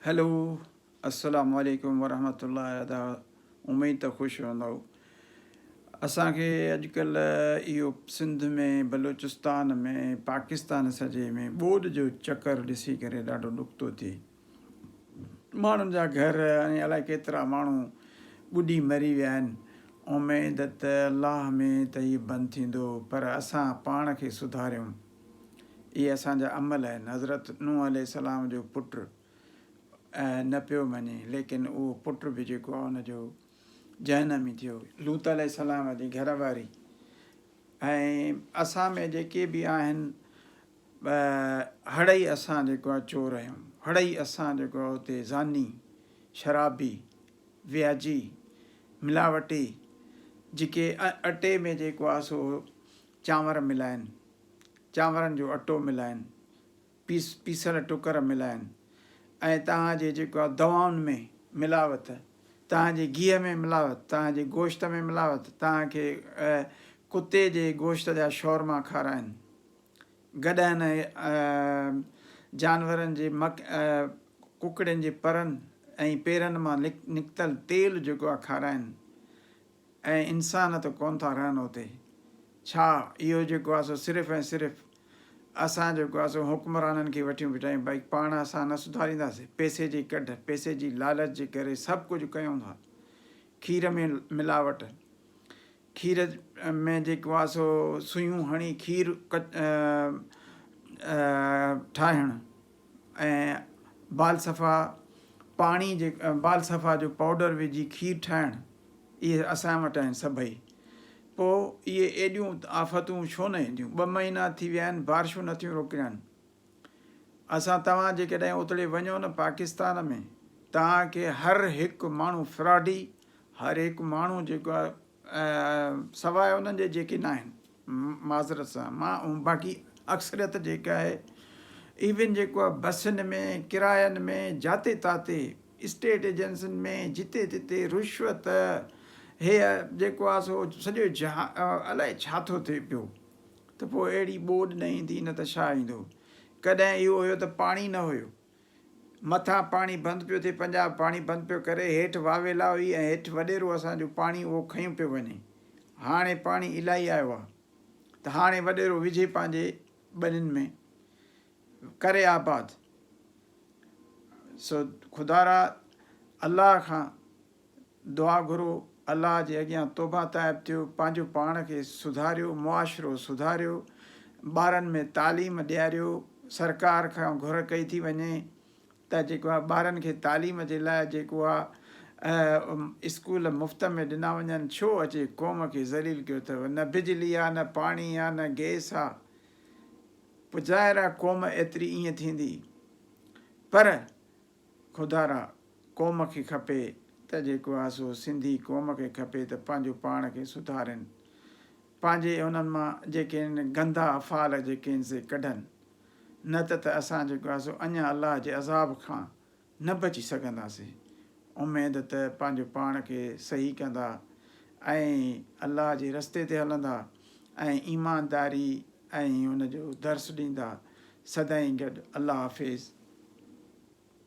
Hello السلام عليڪم ورحمة الله ادا اميد ته خوش هوندؤ اسان کي اڄڪلهه اهو سنڌ ۾ بلوچستان ۾ پاڪستان سڄي ۾ ٻوڏ جو چڪر ڏسي ڪري ڏاڍو ڏک ٿو ٿئي ماڻهن جا گهر ۽ الائي ڪيترا ماڻهو ٻڏي مري ويا آهن اميد ته الله ۾ ته هي بند ٿيندو پر اسان پاڻ کي سڌاريون اهي اسان جا عمل آهن. حضرت نوح عليه السلام جو پٽ نه پيو مڃي ليڪن اهو پٽ به جيڪو آهي ان جو جهنمي ٿيو. لوط عليه السلام جي گهر واري ۽ اسان ۾ جيڪي به آهن هڙئي اسان جيڪو آهي چور آهيون، هڙئي اسان جيڪو آهي اتي زاني، شرابي، وياجي، ملاوٽي جيڪي اٽي ۾ جيڪو آهي سو چانور ملائن، چانورن جو اٽو ملائن، پيس پيسل ٽڪر ملائن ۽ توهان جي جيڪو آهي دوائن ۾ ملاوت، توهان جي گيهه ۾ ملاوت، توهان جي گوشت ۾ ملاوت، توهان کي ڪتي جي گوشت جا شورما کارائن، گڏهن ۽ جانورن جي مڪ ڪڪڙين جي پرن ۽ پيرن مان نڪتل تيل جيڪو آهي کارائن. ۽ انسان ته ڪونه ٿا رهن اتي. ڇا اهو جيڪو آهي سو صرف ۽ صرف اسان جيڪو آهي سو حڪمرانن کي وٺيون بيٺا آهيون باقي پاڻ اسان نه سڌارينداسين. پئسي جي ڪڍ، پئسي جي لالچ جي ڪري سڀ ڪجهه ڪيون ٿا. کير ۾ ملاوٽ، کير ۾ جيڪو آهي سو سيون هڻي کير ٺاهڻ ۽ بالصفا پاڻي جي بالصفا جو پائوڊر وجهي کير ٺاهڻ. اهي اسان وٽ آهن سڀئي. پوء اهي ايڏيون آفتون ڇو نه اينديون؟ ٻه مهينا ٿي ويا آهن بارشون نه ٿيون رڪجن. اسان توهان جيڪڏهن اتڙي وڃو نه پاڪستان ۾ توهان کي هر هڪ ماڻهو فراڊي هر هڪ ماڻهو جيڪو آهي سواء انهن جي جيڪي نه آهن معذرت سان مان باقي اڪثريت جيڪا آهي ايون جيڪو آهي بسن ۾ ڪراين ۾ جاتي تاتي اسٽيٽ ايجنسين ۾ جتي تتي رشوت هي جيڪو آ سو سڄو جهان الائي ڇا ٿو ٿئي پيو ته پوء اهڙي ٻوڏ نه ايندي نه ته ڇا ايندو ڪڏهن اهو هيو ته پاڻي نه هيو مٿان پاڻي بند پيو ٿئي پنجاب پاڻي بند پيو ڪري هيٺ واويلا هئي ۽ هيٺ وڏيرو اسان جو پاڻي اهو کنيو پيو وڃي هاڻي پاڻي الائي آيو آ ته هاڻي وڏيرو وجهي پنهنجي ٻنين ۾ ڪري آباد سو خدارا الله کان دعا گهرو الله جي اڳيان توبه تائب ٿيو پنهنجو پاڻ کي سڌاريو معاشرو سڌاريو ٻارن ۾ تعليم ڏياريو سرڪار کان گهر ڪئي ٿي وڃي ته جيڪو آهي ٻارن کي تعليم جي لاء جيڪو آهي اسڪول مفت ۾ ڏنا وڃن ڇو اچي قوم کي ذليل ڪيو اٿو نه بجلي آهي نه پاڻي آهي نه گئس آهي پوء ظاهر آهي قوم ايتري ائين ٿيندي پر خدارا قوم کي کپي ته جيڪو آهي سو سنڌي قوم کي کپي ته پنهنجو پاڻ کي سڌارين پنهنجي انهن مان جيڪي آهن گندا افعال جيڪي آهن سي ڪڍن نه ته ته اسان جيڪو آهي سو اڃا الله جي عذاب کان نه بچي سگهنداسين. اميد ته پنهنجو پاڻ کي صحيح ڪندا ۽ الله جي رستي تي هلندا ۽ ايمانداري ۽ ان جو درس ڏيندا. سدائين گڏ. الله حافظ.